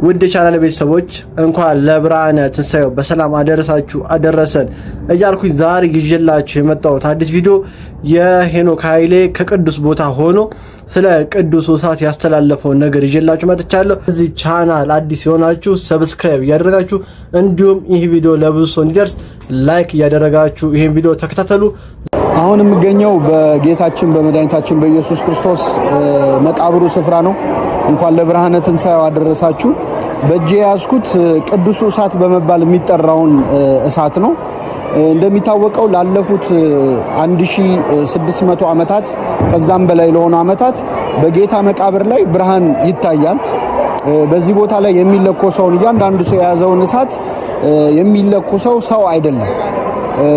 ውድ የቻናል ቤተሰቦች፣ እንኳን ለብርሃነ ትንሣኤው በሰላም አደረሳችሁ አደረሰን እያልኩኝ ዛሬ ይዤላችሁ የመጣሁት አዲስ ቪዲዮ የሄኖክ ኃይሌ ከቅዱስ ቦታ ሆኖ ስለ ቅዱሱ እሳት ያስተላለፈውን ነገር ይዤላችሁ መጥቻለሁ። እዚህ ቻናል አዲስ የሆናችሁ subscribe እያደረጋችሁ እንዲሁም ይህ ቪዲዮ ለብዙ ሰው እንዲደርስ like እያደረጋችሁ ይህን ቪዲዮ ተከታተሉ። አሁን የምገኘው በጌታችን በመድኃኒታችን በኢየሱስ ክርስቶስ መቃብሩ ስፍራ ነው። እንኳን ለብርሃነ ትንሣኤው አደረሳችሁ። በእጄ የያዝኩት ቅዱሱ እሳት በመባል የሚጠራውን እሳት ነው። እንደሚታወቀው ላለፉት 1600 ዓመታት ከዛም በላይ ለሆኑ ዓመታት በጌታ መቃብር ላይ ብርሃን ይታያል። በዚህ ቦታ ላይ የሚለኮሰውን እያንዳንዱ ሰው የያዘውን እሳት የሚለኩሰው ሰው አይደለም።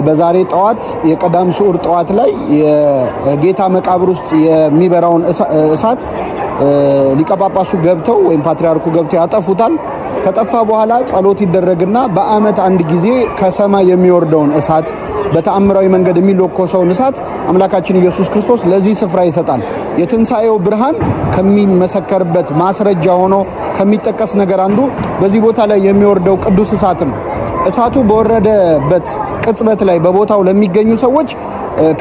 በዛሬ ጠዋት የቀዳም ስዑር ጠዋት ላይ የጌታ መቃብር ውስጥ የሚበራውን እሳት ሊቀ ጳጳሱ ገብተው ወይም ፓትርያርኩ ገብተው ያጠፉታል። ከጠፋ በኋላ ጸሎት ይደረግና በዓመት አንድ ጊዜ ከሰማይ የሚወርደውን እሳት፣ በተአምራዊ መንገድ የሚለኮሰውን እሳት አምላካችን ኢየሱስ ክርስቶስ ለዚህ ስፍራ ይሰጣል። የትንሣኤው ብርሃን ከሚመሰከርበት ማስረጃ ሆኖ ከሚጠቀስ ነገር አንዱ በዚህ ቦታ ላይ የሚወርደው ቅዱስ እሳት ነው። እሳቱ በወረደበት ቅጽበት ላይ በቦታው ለሚገኙ ሰዎች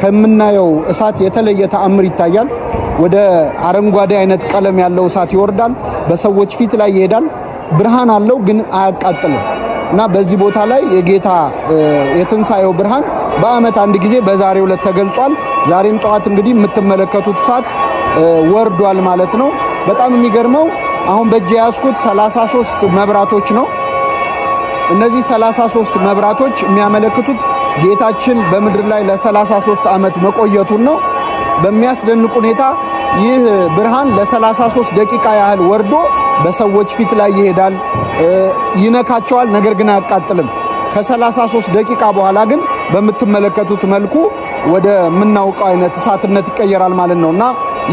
ከምናየው እሳት የተለየ ተአምር ይታያል። ወደ አረንጓዴ አይነት ቀለም ያለው እሳት ይወርዳል። በሰዎች ፊት ላይ ይሄዳል። ብርሃን አለው ግን አያቃጥልም። እና በዚህ ቦታ ላይ የጌታ የትንሣኤው ብርሃን በዓመት አንድ ጊዜ በዛሬው ዕለት ተገልጿል። ዛሬም ጠዋት እንግዲህ የምትመለከቱት እሳት ወርዷል ማለት ነው። በጣም የሚገርመው አሁን በእጄ የያዝኩት 33 መብራቶች ነው። እነዚህ 33 መብራቶች የሚያመለክቱት ጌታችን በምድር ላይ ለ33 ዓመት መቆየቱን ነው። በሚያስደንቅ ሁኔታ ይህ ብርሃን ለ33 ደቂቃ ያህል ወርዶ በሰዎች ፊት ላይ ይሄዳል፣ ይነካቸዋል፣ ነገር ግን አያቃጥልም። ከ33 ደቂቃ በኋላ ግን በምትመለከቱት መልኩ ወደ ምናውቀው አይነት እሳትነት ይቀየራል ማለት ነው። እና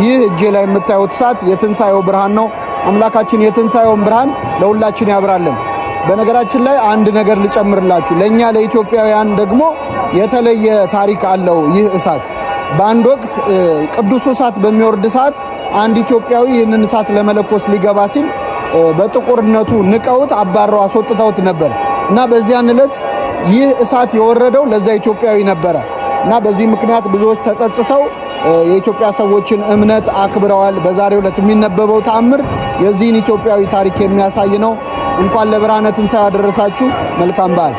ይህ እጄ ላይ የምታዩት እሳት የትንሣኤው ብርሃን ነው። አምላካችን የትንሣኤውን ብርሃን ለሁላችን ያብራልን። በነገራችን ላይ አንድ ነገር ልጨምርላችሁ። ለእኛ ለኢትዮጵያውያን ደግሞ የተለየ ታሪክ አለው ይህ እሳት። በአንድ ወቅት ቅዱሱ እሳት በሚወርድ ሰዓት አንድ ኢትዮጵያዊ ይህንን እሳት ለመለኮስ ሊገባ ሲል በጥቁርነቱ ንቀውት አባረው አስወጥተውት ነበር። እና በዚያን ዕለት ይህ እሳት የወረደው ለዛ ኢትዮጵያዊ ነበረ። እና በዚህ ምክንያት ብዙዎች ተጸጽተው የኢትዮጵያ ሰዎችን እምነት አክብረዋል። በዛሬው ዕለት የሚነበበው ተአምር የዚህን ኢትዮጵያዊ ታሪክ የሚያሳይ ነው። እንኳን ለብርሃነ ትንሣኤው አደረሳችሁ። መልካም በዓል።